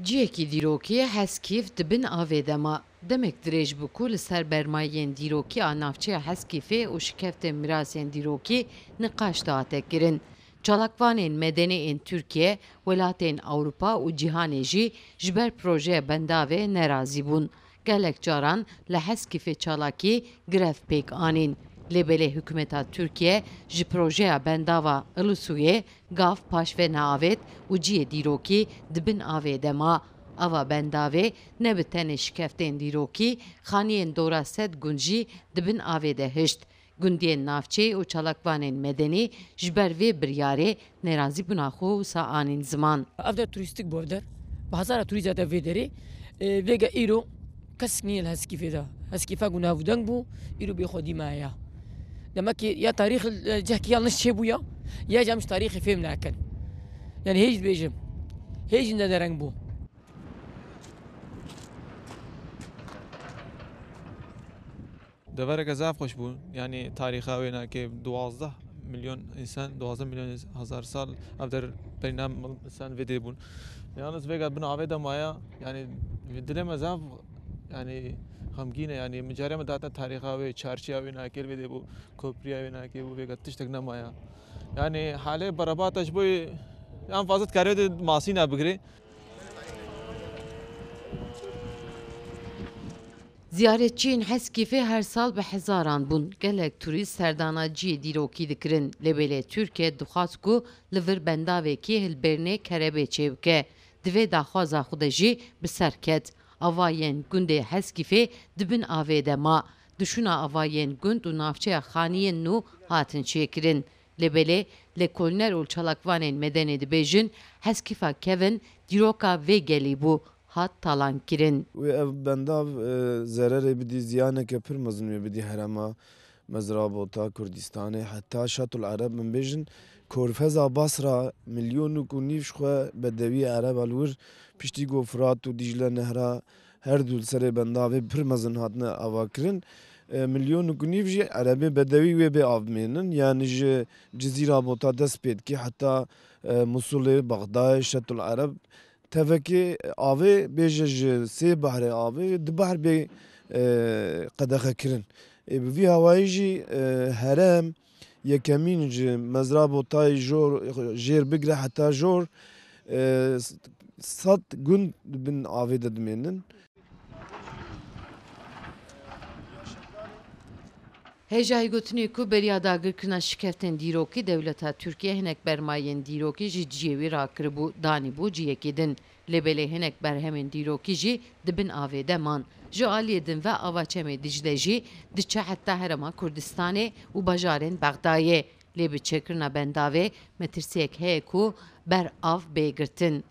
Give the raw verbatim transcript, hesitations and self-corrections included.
Cihekî dîrokî Heskîf di bin avê de ma. Demek dirêj bû ku li ser bermayên dîrokî a navçeya Heskîfê û şikeftên mirasên dîrokî niqaş dihate kirin. Çalakvanên medenî ên Tirkiye, welatên Ewropa û cîhanê jî ji ber projeya bendavê nerazî bûn. Gelek caran li Heskîfê çalakî grev pêk anîn. Lê belê hikûmeta Tirkiye ji projeya bendava Ilisûyê gav paş ve neavêt û cihê dîrokî di bin avê de ma. Ava bendavê ne bi tenê şikeftên dîrokî, xaniyên dora sed gund jî di bin avê de hişt. Gundiyên navçeyê û çalakvanên medenî ji ber vê biryarê nerazîbûna xwe wisa anîn ziman. Ev der turîstîk bû, ev der. Bi hezara turîst hate vê derê. E, vêga îro kesik nîne li Heskîfê de. Heskîfa ku nav û deng bû, îro bê xwedî maye ya. Demek ki ya tarîx, e, cihekî yanlış çêbû ya, ya jî em ji tarîxê fêm nakin. Yani hêj dibêjim, hêj ne dereng bû. Devereke zaf xweş bû. Yanî tarîxa wê nake duwazdeh milyon însan, duwazdeh milyon hezar sal ev der berî nav insan vê dê bûn. Yalnız vêga bin avê de maya, yanî dilê me zaf, yanî xemgîn e, yanî min carê me dihate tarîxa wê, çarşiya wê nake vê dê bû, kopriya wê nake bû, vêga tiştek nemaya. Yanî halê berebata ji bo en fazla dikarê de masîna bigirê. Ziyaretçiyên Heskîfê her sal bi hezaran bûn. Gelek turîst serdana cihê dîrokî dikirin. Lê belê Tirkiye dixwast ku li vir bendavekî hilbêrnê kerebê çêbike. Di vê daxwaza xwe de jî bi ser ket. Avayên gundê Heskîfê di bin avê de ma. Dişûna avayên gund û navçeya xaniyên nû hatin çêkirin. Lê belê lêkolîner û çalakvanên medenî dibêjin, Heskîfa kevin dîroka vê gelî bû, hat talankirin. Wê ev bendav, e, zererê bidî, ziyaneke pir mezin wê bidî herêma Mezrabota Kurdistanê, heta Şatul Ereb, min bêjin, Korfeza Basra, milyonek û nîv ji xwe bedewî Ereba li wir, piştî ku Firat û Dîcle nehra her du li serê bendavê pir mezin hatine avakirin. E, milyonek û nîv jî Erebê bedewî wê bê av bimênin. Yani ji Cizîra Bota dest pê dikê heta, e, Musulê, Bexdayê, Şetul Ereb. Tevekê avê bêje ji sê behrê avê du behr bê, e, qedexekirin. Ê, bi vî hawayî jî, e, herem yekemîn ji Mezrabotayê jor, jêr bigire heta jor, e, sed gund di bin avê de dimênin. Hêjayî gotinê ku beriya dagirkirina şikeftên dîrokî dewleta Tirkiye hinek bermayên dîrokî ji cihê wî rakiribû, danîbû cihekî din. Lê belê hinek berhemên dîrokî jî di bin avê de man. Ji aliyê din ve ava Çemê Dîcle jî diçe heta Herêma Kurdistanê û bajarên Bexdayê. Lê bi çêkirina bendavê metirsiyek heye ku ber av bê girtin.